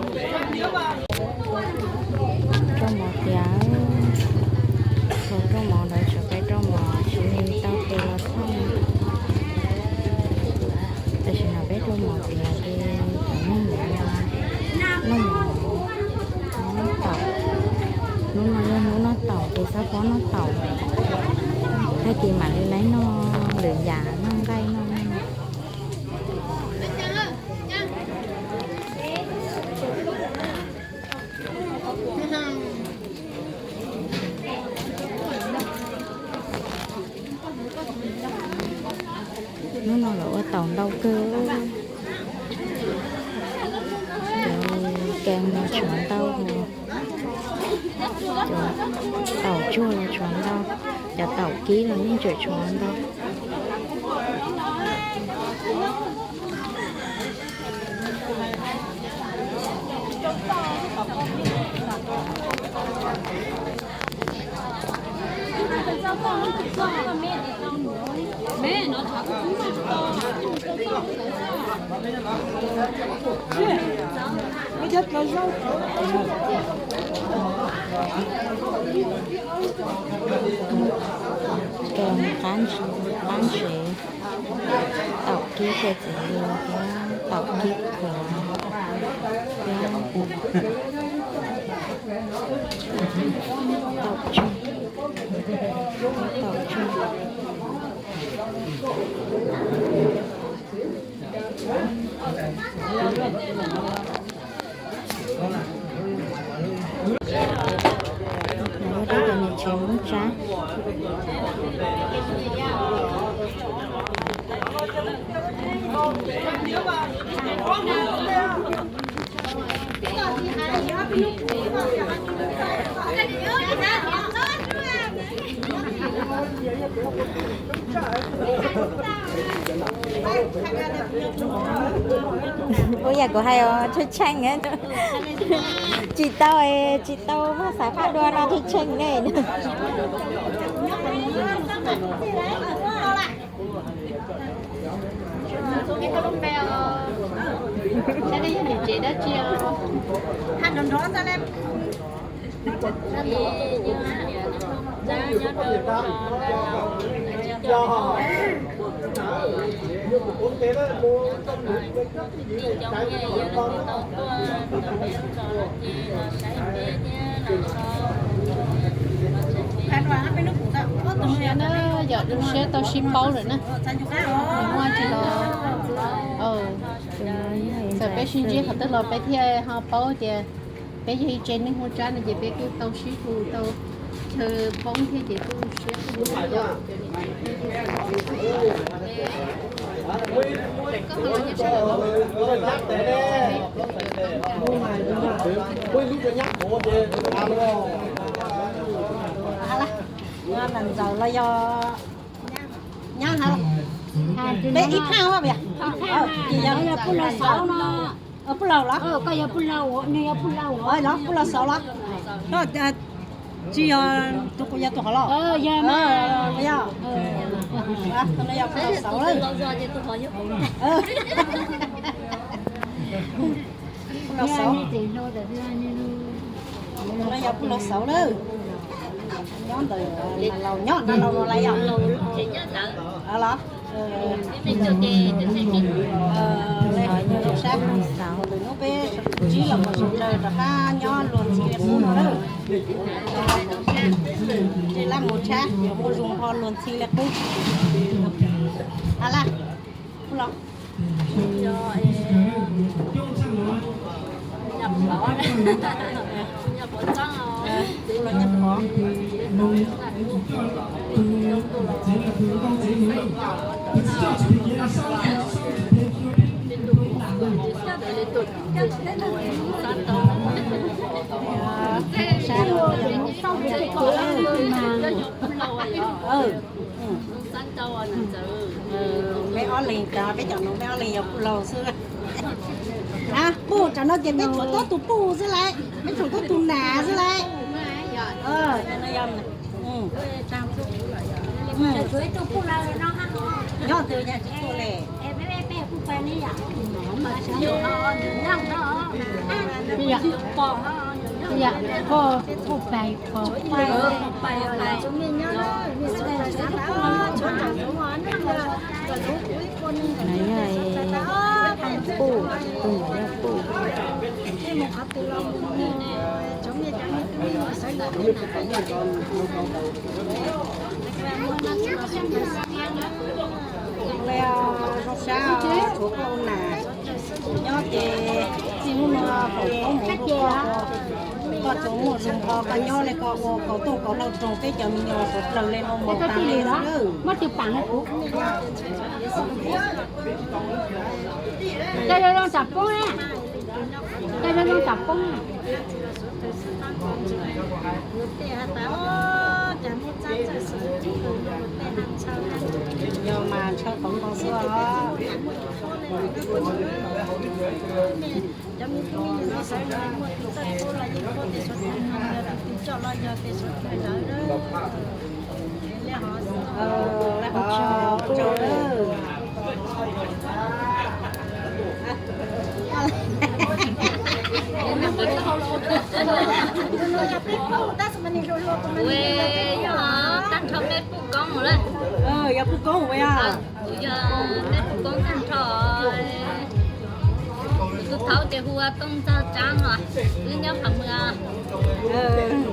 Rau mov tiag, rau mov ntawd tseem peb rau mov tsis tau tes los thauj. Tam sim no peb rau mov tiag ces cov neeg ntawd noj mov, noj taum. Hnub no yog hnub noj taum ces xob pob noj taum, tag kis mam li laib noj lwm yam, noj nqaij noj. Hnub no lawv ua taum ntau kawg. Cov kees los tshuav ntau, cov taum tsuag los tshuav ntau, cov taum kib los yeej tseem tshuav ntau. Kees qab ntsev, taum kib qhiav txiv lws thiab taum kib khuav thiab taum tseg, taum tseg. Ua rau cov niam tsev muab tsab. Ua yam kuv hais os, tsheej tsheej, tsis tau, tsis tau maj xav phaj dua no, tsheej tsheej ne. Yog tu siab tau sib paub lawm na. Muaj tsis los, txawm peb sib ntsib qhov twg los peb thiaj ho paub tias peb yog ib tsev neeg Hmoob Tsab no ces peb kuj tau sib hu tau chaw poob thiab ces kuj siab kawg. Ntxawm los yog nyab, peb ib thaj peb, yog pub laug xauv no. Pub laug los? Koj yog pub laug, nws yog pub laug los? Pub laug xauv los? Tsis yog tus kuv yog tus hov los? Yog, yog pub laug xauv lawm. Pub laug xauv. No yog pub laug xauv lawm. Nyob ntawm laus nyob no, laus no lawm yog los? Sab, tus hnub peb ntsib los mus sawv daws rov qab nyob luag ntxhi li qub no lawm. Tej lab mus tshab yuav muaj zoo ho luag ntxhi li qub. A laj, pub laug. Peb ob leeg, peb cov no peb ob leeg yog pub laug xwb. Pub, tsam no ces peb tshuav tuab tus pub xwb lauj, peb tshuav tuab tus nam xwb lauj. Nyob twg tsis pub li. Yam, yam, koj puj pais pos pais. Puj, tus yog puj. Zoo sab, tshuav koj ua nam nyob ces txij hnub no foom koob hmoov rau koj, koj tsuas muaj zog nrho koj nyob li koj ua kaus tooj kaus hlau rau peb cov me nyuam suav dlawg li no mus tas li xwb. Cov zoo zoo tsam poob, cov zoo zoo tsam poob. Yog mas ntshaw qhov nkaus xwb os. Yog tag nrho mej puj koob lawm. Yog puj koob ua yog. Kuv yog mej puj koob tag nrho. Kuv tus thaub ces hu ua Tooj Txog Tsaab os. Wb nyob Pham Mwag.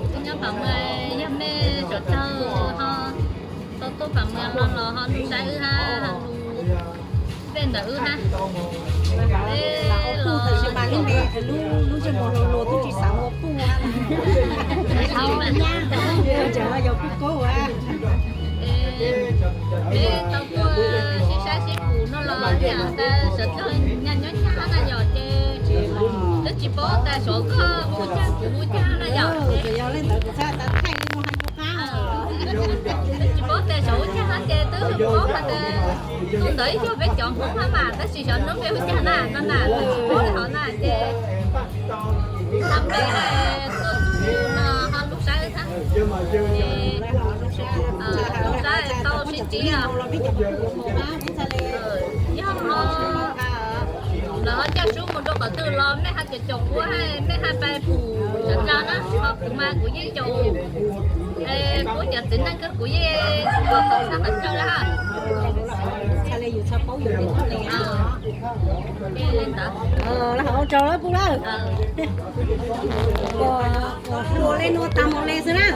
Wb nyob Pham Mwag, yog mej suav dlawg ho tau tuaj Pham Mwag no los ho lug saib wb hab, ho lug tej ntawm wb hab. Peb los lub ntsej muag hluas hluas twb tsis xav ua puj. Yog puj koob ua. Peb tau tuaj sib saib sib pum no los yam tas suav dlawg nyaj nyob nyaj na yog ces twb tsis paub tas suav koj hu caag kuv hu caag na yog. Tsis paub tas suav hu caag hab ces twb paub has tas tus ntawd yog peb cov Hmoob hab mas tab sis xyov nub peb hu caag na no na tsis paub li hov na ces tas peb tuaj txug no ho lug saib wb hab. Ces lug saib tau sib ntsib os. Yog lawv ho coj sub mus rau qhov twg los mej hab caum caum kuv, mej hab pab pum suav dlawg na, ho kuv mas kuv yeej caum, kuv cov txiv neej kawg kuv yeej tau txhab qhov chaw lawm hab. Li ntawd. Ua tsaug lawm puj lawm. Hluas le nuav tas mus le xwb na.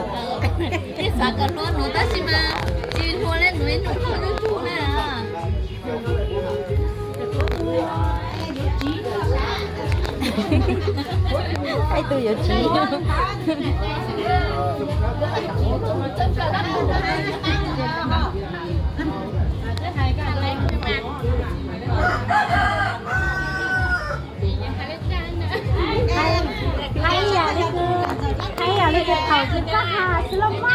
Yeej xav kom hluas nuav tab sis mas tsis hluas le nuav ib nub koj twb tug na. Ib tug yuav tsiv. Hais ib yam li kws thaum tsis txawj has xwb los mas.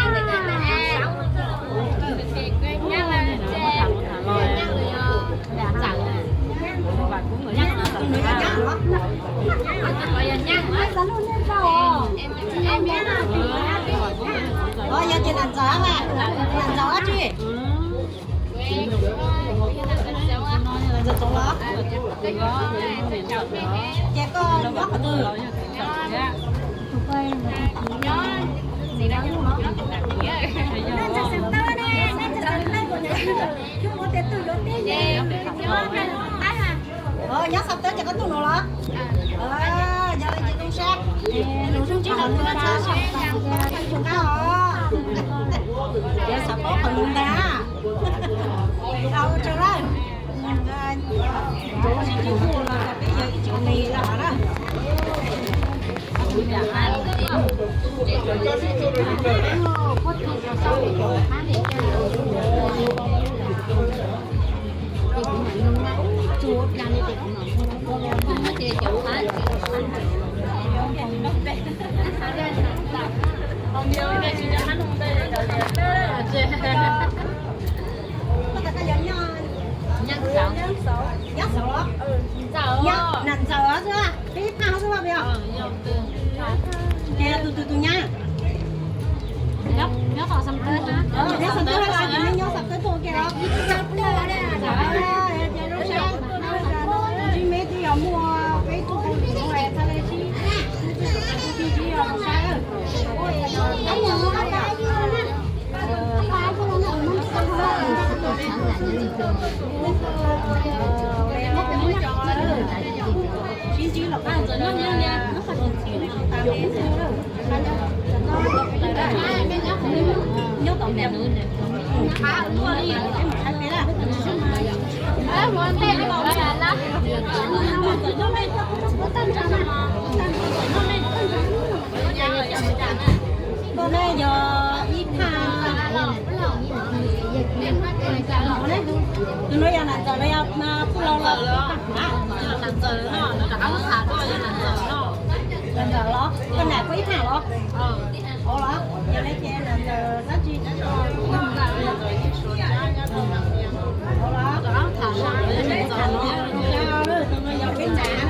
Yog ces nam ntxawm, nam ntxawm dab tsi? Nam ntxawm Txoov los? Ces koj nyob qhov twg? Nyob Xa Tawb ces koj tuaj nuav los? Yog le ces zoo sab, lug zoo ntsib lawv txhua txhua qab os. Yog xav paub qhov nuav ntag. Ua tsaug lawm. Sib ntsib puj los peb yog ib tsoom me lawm na. Nyab Xauv los? Nam Ntxawm xwb, peb phaj xwb peb os. Ces tus twg tus nyab? Nyob Xam Tawb, nyob Xam Tawb tuaj ua ke los? Ntsib meb twb yog muaj peb tug tau lwm hnub, txhaj le Koj ne yog ib phaj, tus no yog nam ntxawm los yog phooj ywg los? Nam ntxawm los, koj nam koj ib phaj los? Ua los, yog li ces nam ntxawm dab tsi? Ua los, tus no yog peb nam.